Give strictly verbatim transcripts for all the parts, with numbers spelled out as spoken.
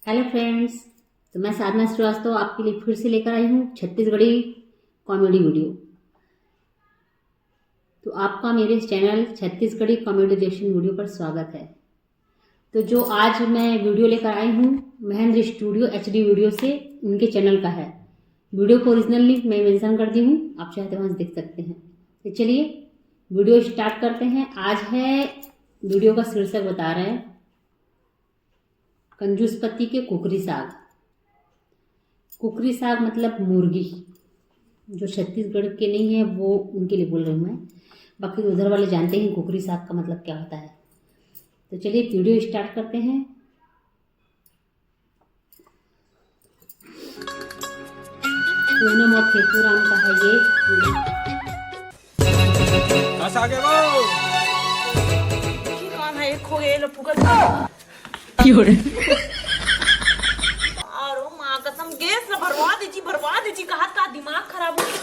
Hello friends, तो मैं साधना श्रीवास्तव आपके लिए फिर से लेकर आई हूँ छत्तीसगढ़ी कॉमेडी वीडियो। तो आपका मेरे इस channel Chhattisgarhi comedy reaction video पर स्वागत है। तो जो आज मैं वीडियो लेकर आई हूँ, महेंद्र स्टूडियो एचडी वीडियो से, उनके चैनल का है। वीडियो को ओरिजिनल लिंक मैं मेंशन कर दी हूँ, आप चाहे तो वहाँ से देख सकते हैं। तो चलिए वीडियो स्टार्ट करते हैं। आज है, वीडियो का शीर्षक बता रहे हैं, कंजूस पति के कुकरी साग। कुकरी साग मतलब मुर्गी, जो छत्तीसगढ़ के नहीं है वो उनके लिए बोल रही हूँ मैं, बाकी उधर वाले जानते हैं कुकरी साग का मतलब क्या होता है। तो चलिए वीडियो स्टार्ट करते हैं। पूनम और फेकूराम का है ये। कस आगे वो की कौन है एक हो गए लो फुकट क्यों रे? और माँ कसम गैस ना भरवा दे जी, भरवा दे जी। कहा का दिमाग खराब हो गया।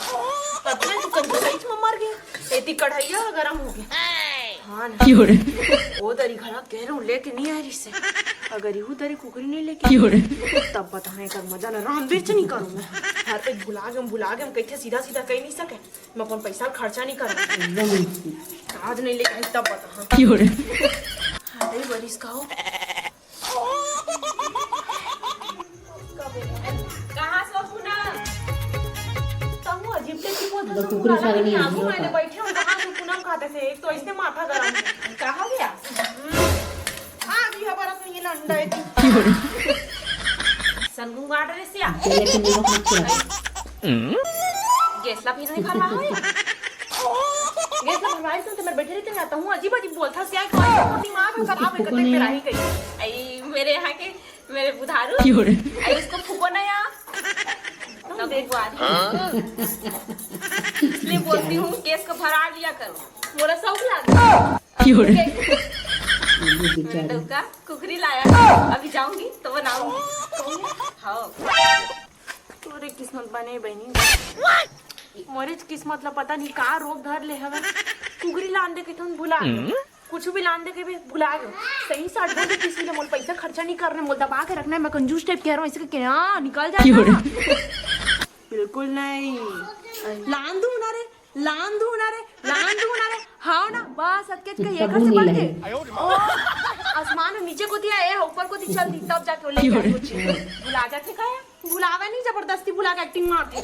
पता नहीं तू कंजूस सही में मर गया। एती कढ़ैया गरम हो गया। हाँ ना। क्यों रे? ओ दरी घरा कह रहूं लेके नहीं आ रही से। अगर यू दरी कुकरी नहीं लेके क्यों रे? तब बताएं कर मजा ना राम बिरच नहीं करूं मैं। हर पे भुला गए भुला गए कैसे सीधा सीधा कह नहीं सके। मैं कौन पैसा खर्चा नहीं करूं। आज नहीं लेके आई तब बता। क्यों रे? अरे बरिस का हो। कहाँ से हो पूनम? तहु अजीब से की बोलत बस हो, कुकरी बुलाला साग कि नहीं नहीं? है, आगू लोग मैंने का। बैठे हूँ, कहाँ से पूनम खाते से? एक तो ऐसे माथा गरम है। कहाँ गया? हाँ, अभी हमारा तो ये लंडा है। सरगुन गाड़ रहे सिया। तेल के नमक मत छिड़क। गैस ला भी नहीं भरवा है। गैस ला भरवाई तो मैं बैठे रहते ना, तहु अजीब अजीब बोलता सिया, कोई दिमाग खराब है, कते मेरा ही कहीं। आई, मेरे यहाँ के मेरे बुधारू। क्यों रे? आई, उसको फूको ना यहाँ। तो बुआ दी। इसलिए बोलती हूँ, गैस को भरा लिया करो। मोरा शौक लागे। क्यों रे? ये बेचारा। डौका कुकरी लाया। अभी जाऊंगी तो बनाऊंगी। हाँ। तोरे किस्मत बने बहनी। मोरे किस्मत ला पता नहीं का रोग धर ले हवे। कुकरी लान दे के तुम भुला गए। कुछ भी लान दे के भी भुला गए। सही साठ बोल किसी ने मोल पैसा खर्चा नहीं करने, मोल दबा के रखना है। मैं कंजूस टाइप कह रहा हूँ, इसके क्या निकल जाए क्यों रे? ना। बिल्कुल नहीं। लान दू ना रे, लान दू ना रे, लान दू ना रे। हाँ ना, बस अतके के ये कबू घर से नहीं बढ़ लगे। के। ओ, आसमान में नीचे को दिया, ए ऊपर को चल दी, तब जाके वो लेके आए कुछ। भुला जाते का है? भुलावे नहीं, जबरदस्ती भुला के एक्टिंग मार दे।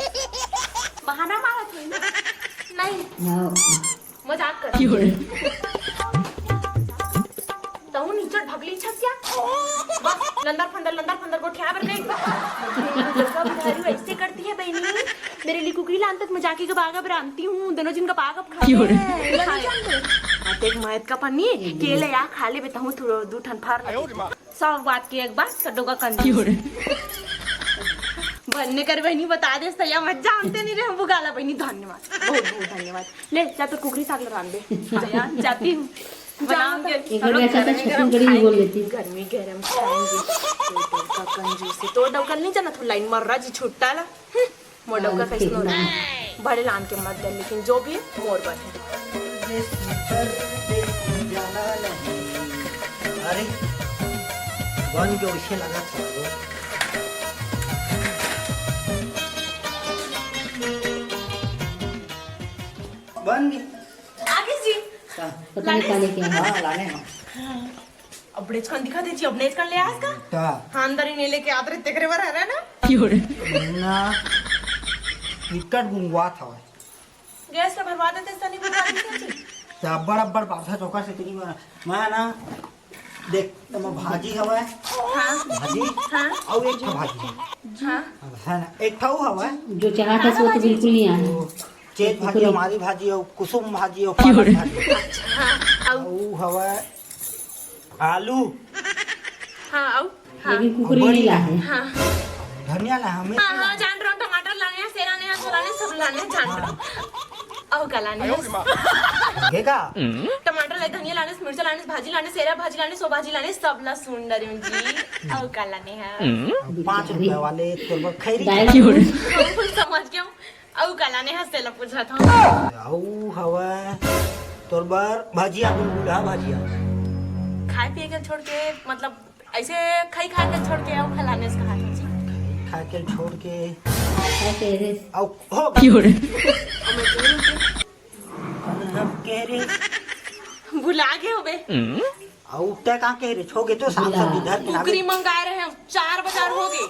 बहाना मारत हुई ना। नहीं, हाँ, मजाक कर। क्यों रे? तहु नीचे ढगली छस क्या? बस लंदर फंदर लंदर फंदर गोठिया बर गई। दुर्गा बुधारू ऐसे करती है बहनी। मेरे लिए कुकरी लान तक मैं जाके का बागब रांधती हूँ, दोनों जन का बागब खाते क्यों रे? हैं। लंदर जानते हैं। आते एक मायत का पन्नी केले या खा ले बेटा हूँ थोड़ा दू ठन फार ले। सब बात के एक बात कड्डो का कंजूस। क्यों रे? बनने कर बहनी बता दे सैया मत जानते नहीं रे हम बुगाला बहनी। धन्यवाद, बहुत बहुत धन्यवाद। ले जा तो कुकरी साग लगा दे। हाँ यार, जाती हूँ। बनाऊंगी। एक बार ऐसा था छत्तीसगढ़ी भी बोल लेती। गर्मी गरम खाएंगे। तो डौका कंजूस से तो डौका नहीं जाना तू लाइन मर रहा जी छुट्टा ला। हम्म, मोर डौका कैसे हो रहा है? बड़े लान के मत दे लेकिन जो भी है मोर बर है। अरे बन के उसे लगा था वो। बन गए। आगे जी। हाँ। पता नहीं कहाँ लेके आया। हाँ लाने हम। अब बड़ेच कन दिखा दे जी, अब नेच कन ले आस का? ता। हाँ अंदर ही नहीं लेके आत रहे तेकरे बर है ना? क्यों रे? ना। इकट गुंगवा था भाई। गैस का भरवा देते सनी भरवा देते जी। तो अब्बड़ अब्बड़ बाधा चौका से तेरी बना। मैं ना देख तुम भाजी हवा है। हाँ। भाजी। हाँ। और एक ठा भाजी है। हाँ। अब है ना एक ठा वो हवा है। जो चाहता सो तो बिल्कुल नहीं आया। वो चेत भाजी हमारी भाजी और कुसुम भाजी और पालक भाजी। हाँ। अब वो हवा है आलू। हाँ अब हाँ। लेकिन कुकरी नहीं ला है। हाँ। धनिया ला हमें। हाँ हाँ जान रहा हूँ टमाटर लाने हैं सेरा ने हैं सोला ने सब लाने हैं जान रहा हूँ। अब का लाने हैं? देखा। टमाटर लाने धनिया लाने मिर्चा लाने भाजी लाने सेरा भाजी लाने सो भाजी लाने सब ला सुन डरी हूँ जी। अब का लाने हैं? पाँच रुपए वाले एक तोर पर खैरी। दाल क्यों रे? हम कुछ समझ गया हूँ। अब का लाने हैं सेला पूछा था। आऊ हवा तोर बर भजिया गुलगुला भजिया। खाए पिए के छोड़ के मतलब ऐसे खाई खा के छोड़ के आओ, खिलाने से कहा था जी। खा के छोड़ के का कहे रे? आओ हो। क्यों रे? अब कह रे, भुला गए हो बे। आउ तय का कह रे? छो गे तो साफ सब इधर के नावे। कुकरी मंगा रहे हैं, चार बाजार हो गए।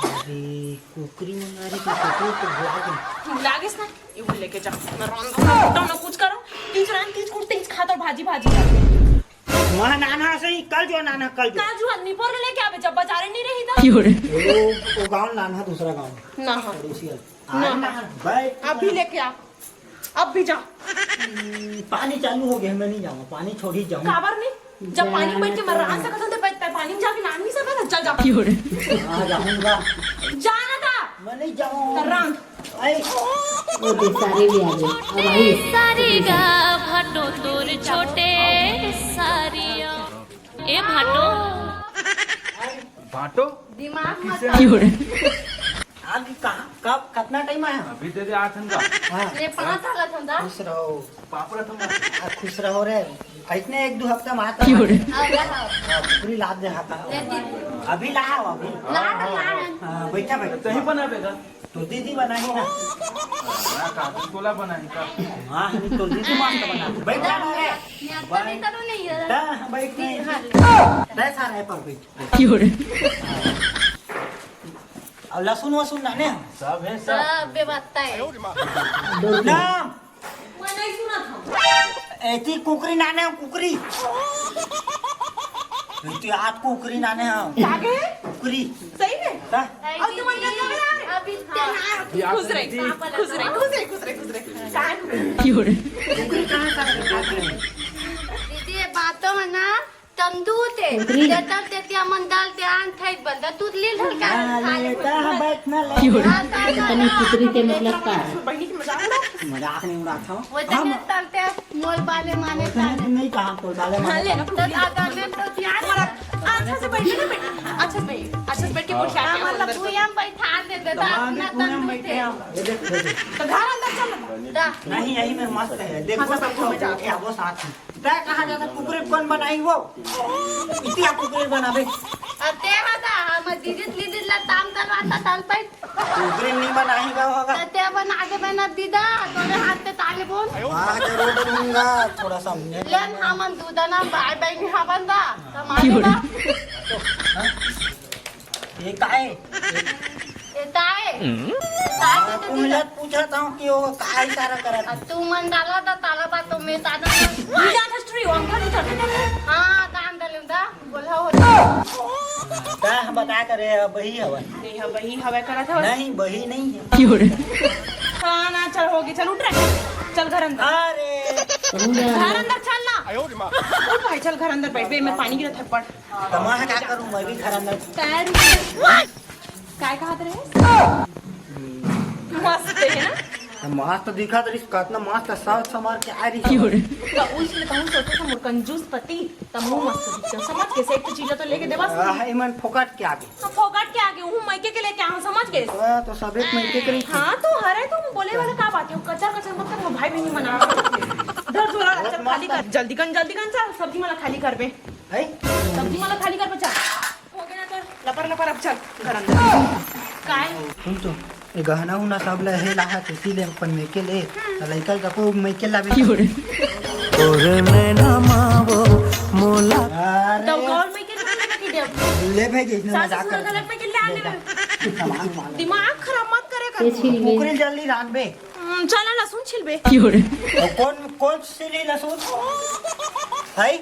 अरे कुकरी मंगा रहे तो कुकरी तो भुला गए। भुला गए ना, ये बोल लेके जा। मैं रांध दो ना कुछ करो। तीज रांध, तीज कुट, तीज खा तो भाजी भाजी कर। वहाँ नाना से ही कल जो नाना कल जो। काजू आदमी पर लेके आवे जब बाजारे नहीं रही था। वो वो गांव नाना दूसरा गांव ना हाँ। पड़ोसी वाला। आ ना भाई। अभी लेके आ, अब भी जा। पानी चालू हो गया, मैं नहीं जाऊंगा, पानी छोड़ ही जाऊंगा। काबर नहीं? जब पानी में बैठ के मैं रांध सकत हूँ तो बैठ पानी में जाके नान नहीं सकत, चल जा। हाँ जाऊंगा। जाना था। मैं नहीं जाऊंगा। रांध। आई। वो बेचारे भी आ गए। अब आई। सारेगा भाटो तोर छोटे सारिया। ए भाटो। भाटो। दिमाग मत आप भी कहाँ कब कितना टाइम आया? अभी दे दे आठ घंटा। हाँ। ये पाँच साल था ना। खुश रहो। पापड़ा था। आ, खुश रहो रे। इतने एक दो हफ्ता में आता। अब रहा। हाँ, पूरी लाद दे हाथा। अभी लाओ अभी। लान लान। हाँ, बैठा बैठा। तहीं बनाबे का? तो दीदी बनाई ना। ना काजू तोला बनाई का? हाँ, तो दीदी मस्त बना। बैठा ना रे। नहीं आता नहीं तो नहीं है। ता, बैठ नहीं। ता सारा है पर बैठ। क्यों रे? अब लहसुन वसुन ना ने। सब है सब। सब बेबत्ता है। ना। मैं नहीं सुना था। एती कुकरी ना ने कुकरी। एती आत कुकरी ना ने। क्या गए? कुकरी। सही में? ता। अब तुम्हारे घर में आ रहे? अभी खुश रहे, खुश रहे, खुश रहे, खुश रहे, खुश रहे। काय? कुकरी कहाँ का? दीदी, ये बातों में ना तंदूर थे। जतल ते त्या मन दाल ते आन थे बंदा तू लील हल्का हाँ, खा ले। ले, ता, बैठ ना ले। हाँ, ता, ता, तनी कुकरी के मतलब का? बहनी की मजाक उड़ा। मजाक नहीं उड़ाता हूँ। वो जतल तलते मोल बाले माने तने तो नहीं कहा कोई बाले हाँ, मारे। ले ना, तो अगर मैं तो ध्यान रख। अच्छा से बैठ ना, बैठ। अच्छा से बैठ, अच्छा से बैठ के कुछ क्या मतलब तू यहाँ बैठा दे दे, दमाद अपना भी कोने में तंदूर बैठे थे। हैं। ये देख, ये देख। तो घर अंदर चल ना। दा। नहीं, यही में मस्त है। देखो हाँ, सब सब कुछ बैठा। क्या वो साथ में। तय कहाँ जाता कुकरी कौन बनाई वो? इतिया कुकरी बनावे। अब ते बता, हम दीदी दीदी ला ताम तलवाता तल पे। कुकरी नहीं बनाई का होगा। तो ते बना दे बना दीदा, तोरे हाथ ते ताले बोल। वहाँ के रोड दूंगा थोड़ा सा हमने। लेन हमन दूधा ना बाय बाय नहीं हवन दा। तो मारी दा। ये काहे? ये ताए। ताए तो तुम लोग पूछा था कि वो काहे इशारा करा था? तू मन डाला था ताला बा तो मैं ताना। ये ज्यादा स्ट्री अंकल उठा के हाँ दान दले दा। बोला होता। ता हम बता करे वही हवा। नहीं हाँ वही हवा करा था। नहीं, वही नहीं है। हाँ ना चल हो गई, चल उठ रहे, चल घर अंदर। अरे, घर अंदर चल ना। उठ भाई चल घर अंदर बैठ बे, मैं पानी गिरा थप्पड़। तो मैं क्या करूँ, मैं भी घर अंदर। पैर। काय कहा रहे? मस्त है ना? मस्त दिखा तो रिस कितना मस्त साथ समार के आ रही। तो उसमें तो हम सोचे थे मोर कंजूस पति। तब मुंह मस्त दिखते हो, समझ के? सेठ चीजें तो लेके देवा। आह, इमन फोकट के आगे। हम फोकट के आगे हूँ, मैके के लेके आऊँ, समझ गए? हाँ, तो सबे मैके करी। हाँ तो हरे तो बोले वाला का बात है, कचर कचर मत कर, भाई बहनी मना। डर जोरा रहा, चल खाली कर, जल्दी कर, जल्दी कर, चल सब्जी मला खाली कर बे। है? सब्जी मला खाली कर बे, चल। हो गया ना, चल लपर लपर, अब चल घर अंदर। काय? सुन तो, ये गहना उहना सब ले हे लाहा, तू सी ले अपन मैके ले, तो लइका का को मैके लावे। तोरे नैना मावो मोला। अरे, तो कौन मैके खाने लगी देव? ले भाई, इसने सास मजाक ससुर कर। गलत मैके ले आने। सामान वामान। दिमाग खराब मत करे कर। ये छील में कुकरी जल्दी रांध बे। हम्म, चला लहसुन छिलबे। और कौन कौन से ले लहसुन? है?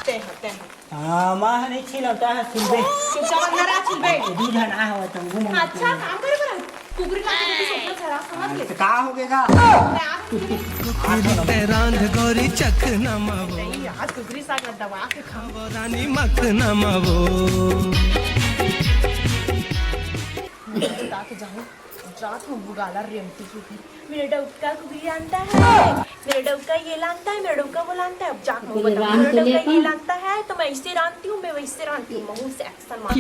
ते हो, ते हो। हाँ, माँ नहीं छिलता है, छिलबे। चुपचाप अंदर आ छिलबे। दू जना है, तुम घूम। अच्छा काम करे पर कुकरी का तो सोचना खराब समझ ले। तो का हो गएगा? मैं आप रांध गोरी चखना मावो। नहीं यार, कुकरी साग दबा के खाओ। रानी मखना मावो। बता के जाओ, जात हूँ बुगाला रेमती की। मेरा डौका कुकरी आंता है, मेरा डौका ये लांता है, मेरा डौका वो लांता है। अब जाके वो पहले बताओ, रांध मेरा तो ले डौका ये तो। लांता है तो मैं इससे रांधती हूँ, मैं वैसे रांधती हूँ, महू से एक्शन मार।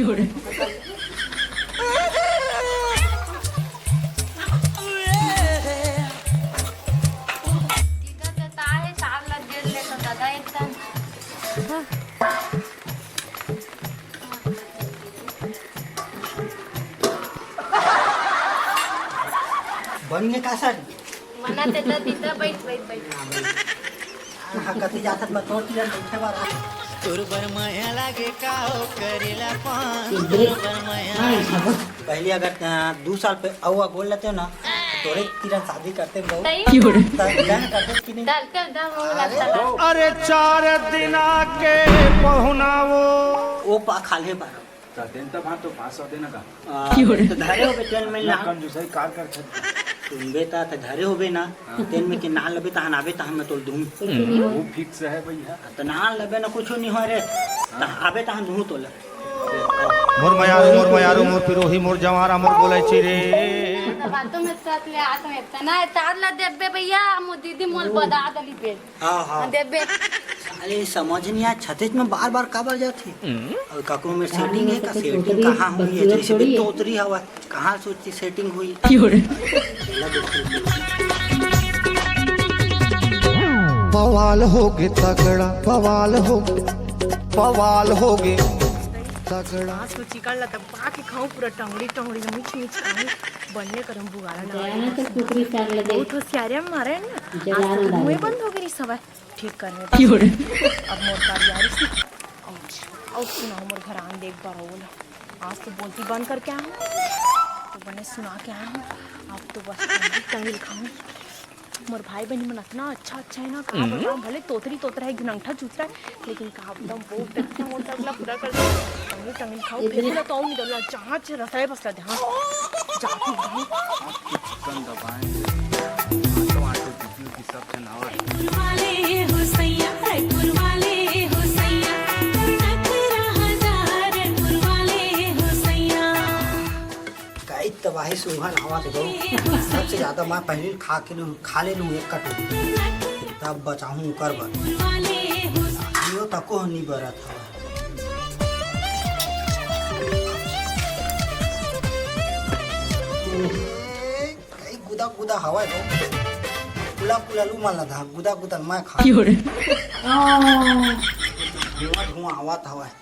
दीदा जता है, चार लग गेल ले तो दादा एकदम। बन गे का सर? मना ते दे दीदा, बैठ, बैठ, बैठ। हाँ, कति जाथस मैं तोर तीर बैठे बर। तोर बर मया लागे का हो करेला पान, तोर बर मया लागे। पहले अगर, अ, दू साल पे अउआ बोल लेते ना, तोरे तीर शादी करते बहू। सही। तब बियाह करते कि नहीं? डालते एकदम वो अरे। लगता था। अरे चार दिना के पहुना वो। वो पा खाले पर। त तेन त भात तो पाँच सौ देना का। आ, तो धरे होबे तेन में ना। कंजूसाई कार कर छत। सुनबे ता, त धरे होबे ना। हाँ। तेन में के ना लबे तहन आबे तहन मैं तोल दूँ। वो फिक्स है भैया। त ना लबे ना कुछो नहीं हो रे। त आबे तहन दूँ तोल। मोर मयारू, मोर मयारू, मोर पिरोही, मोर जवारा, मोर बोलै छी रे। त बातों में साथ ले आ तो इतना तार ला देबे भैया, मो दीदी मोल बदा दली पे। हाँ, हाँ। हाँ, देबे। साले समझ नहीं आय, छत्तीस में बार-बार काबर जाथे? हम्म। अउ काकरो में सेटिंग हे का? सेटिंग कहाँ हुई हे? जैसे भी तोतरी हवा, कहाँ सोचती सेटिंग हुई? क्यों रे? बवाल होगे तगड़ा, बवाल हो, बवाल होगे तगड़ा। आज तो चिकन ला दबा के खाऊं, पूरा टंगड़ी टंगड़ी ला मिच मिच खाऊं, बनिया करम बुगारा ना। गया ना तो कुकरी साग ला दे। बहुत होशियारिया मारे ना। जला आज तो ना मुंह डाले। बंद हो गई सवाय। ठीक करने दे। अब मोर बारी आ रही। अब सुनाओ मोर घर आन देख बर बोल। आज तो बोलती बंद करके आया हूँ, तो बने सुना के आया हूँ। अब तो बस टंगिल टंगिल खाऊं। मोर भाई बहन मन इतना अच्छा अच्छा है ना, कहा बताऊं, भले तोतरी तोतरा है, घिनंगठा चूतरा है, लेकिन कहा बताऊं, बहुत अच्छा मोर सबला पूरा कर दे। टंगिल टंगिल खाऊं, फिर इतने तो आऊं नहीं, जहाँ से रसाए बस ला ध्यान। जाती हूँ। चिकन दबाएंगे। आटो, आटो, दीदी, दीदी, सब जनावर। पुरवाले हो सैया, रे पुरवाले हो सैया, नखरा हजार पुरवाले हो सैया। कई तबाही सुंघन हवा तो दो। सबसे ज्यादा मैं पहले खा के लूँ, खा ले लूँ एक कटोरी, तब बचाहूँ ओकर बर। यो तको नहीं बरत हवा। कई गुदा गुदा हवा है तो। कुला कुला लू मन लगा, गुदा गुदा मैं खा। क्यों रे? धुआं धुआं आवत हवा है।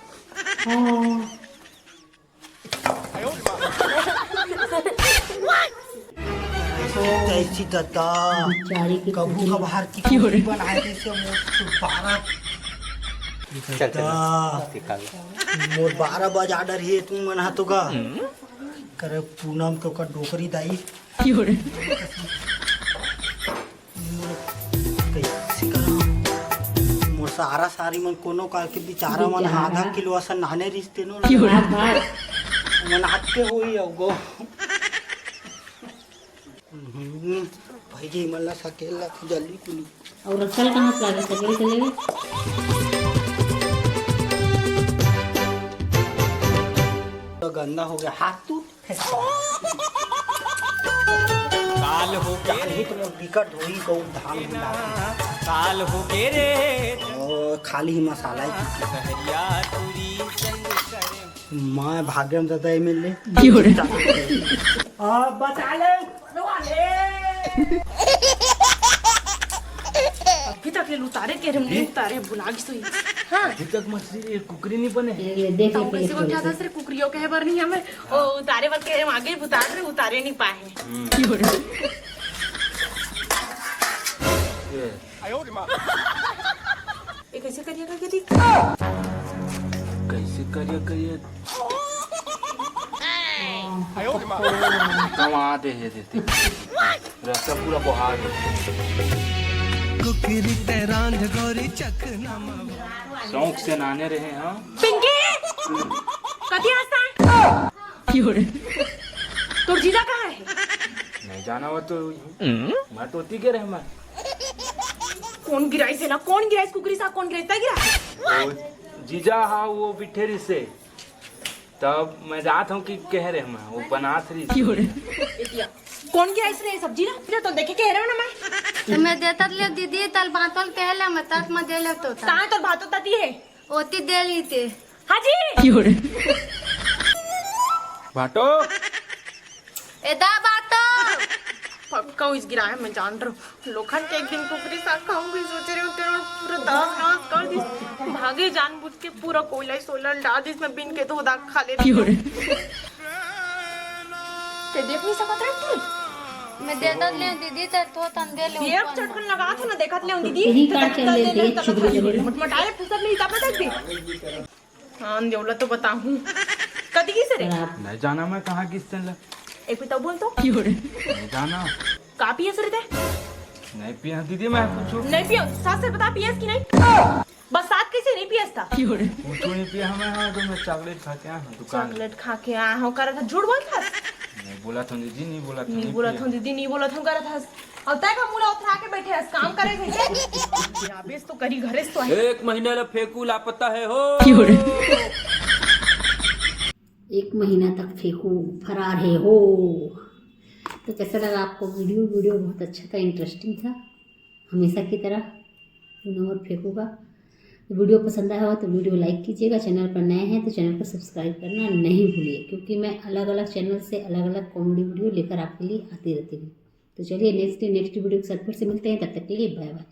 कैसी दत्ता? कभू कभार की क्यों रे? बनाए कैसे मोर बारह। चल, चल, दत्ता। मोर बारह बज आर्डर है, तू मन हा तो गा। करे पूनम के ओकर डोकरी दाई। मोर कइसे करंव? मोर सारा सारी मन कोनो काल के बिचारा मन आधा किलो असन नाने रिश्ते नो। मन आते होई अउ गो। भाई जी, मन ला सकेल ला जल्दी कुली। अउ रसल कहाँ से लागे सकेल के लेवे? तो गंदा हो गया हाथ तू। काल हो गे रे। काल हो गे रे। ओ, खाली ही मसाला ही। मैं भाग्यम दादा एमएलए। आ, बचा ले। अभी तक ले उतारे के रे, उतारे बुला के सोई। हाँ। अभी तक मछली, ये कुकरी नहीं बने। ये, ये, देख, तो देख, कैसे देख, उठा देख। था, सिर्फ कुकरियों कहे बर नहीं हमें। ओ, उतारे बर कहे, आगे उतार रहे, उतारे नहीं पाए हैं। ये कैसे करिएगा, ये देख। कैसे करिए, करिए। कमा दे हे, दे, दे। रास्ता पूरा बहा दे। कुकरी ते रांध गोरी चकना। शौक से नाने रहे, हाँ। पिंकी! कति हंसता है? क्यों रे? तोर जीजा कहाँ है? नहीं जाना वो तो। मैं तो ओती गे रहे मैं। कौन गिराइस हे ना? कौन गिराइस? कुकरी साग कौन गिराइस? तैं गिराइस? वो जीजा हा, वो बिठे रिहिसे। तब मैं जात हूँ कि कह रहे मैं, वो बनात रहिस। क्यों रे? एतिया। कौन गिराइस रे सब्जी ला? फिर तो देखे कह रहे हो ना मैं। तो मैं देता ले दीदी, तल बातों कह ले, मैं तक मैं दे ले तो था। ताए तोर भातो तती है। ओती दे ली ते। हाँ जी। क्यों रे? भाटो। ए दा बातो। पक्का उस गिराए मैं जान रहा हूँ। लोखन के एक दिन कुकरी साग खाऊंगी, सोच रही हूँ, तेरा पूरा दास नास कर दिस। भागे जानबूझ के पूरा कोयला ही सोयला डाल दिस, मैं बिन के धोधा खा ले रही हूँ। क्यों रे? ते देख नहीं सकत रहे तू? मैं देता ले दीदी, त तो तन दे ले। ये चटकन लगा था ना, देखत ले दीदी। यही काट के ले दे, चुगली चुगली। मटमटाए फुसत नहीं, तब तक भी। हाँ, देवला तो बताहूँ। कदी गिस रे? खराब। नहीं जाना मैं कहाँ गिस तेन ला। एक भी तब बोल तो। नहीं जाना। का पियस रे ते? नहीं पिया दीदी मैं कुछ। नहीं पियो। सास से बता, पियस कि नहीं? बस सात कैसे नहीं पियस था? कुछ नहीं पिया मैं, हाँ तो मैं चॉकलेट खा के आया हूँ दुकान। चॉकलेट खा के आया हूँ, करत था झूठ बोलत था। नहीं बोला था दीदी, नहीं बोला था, नहीं बोलत हूँ दीदी, नहीं बोलत हूँ, करत हस। अब तय का मुड़ा उठा के बैठे हस, काम करे थे क्या? अबे तो करी घरे सो है। एक महीना ले फेंकू लापता है हो। एक महीना तक फेंकू, फरार है हो। तो कैसा लगा आपको वीडियो? वीडियो बहुत अच्छा था, इंटरेस्टिंग था, हमेशा की तरह। पूनम और फेंकू का। तो वीडियो पसंद आया हो तो वीडियो लाइक कीजिएगा, चैनल पर नए हैं तो चैनल को सब्सक्राइब करना नहीं भूलिए, क्योंकि मैं अलग अलग चैनल से अलग अलग कॉमेडी वीडियो लेकर आपके लिए आती रहती हूँ। तो चलिए, नेक्स्ट डे नेक्स्ट वीडियो के साथ फिर से मिलते हैं, तब तक के लिए बाय बाय।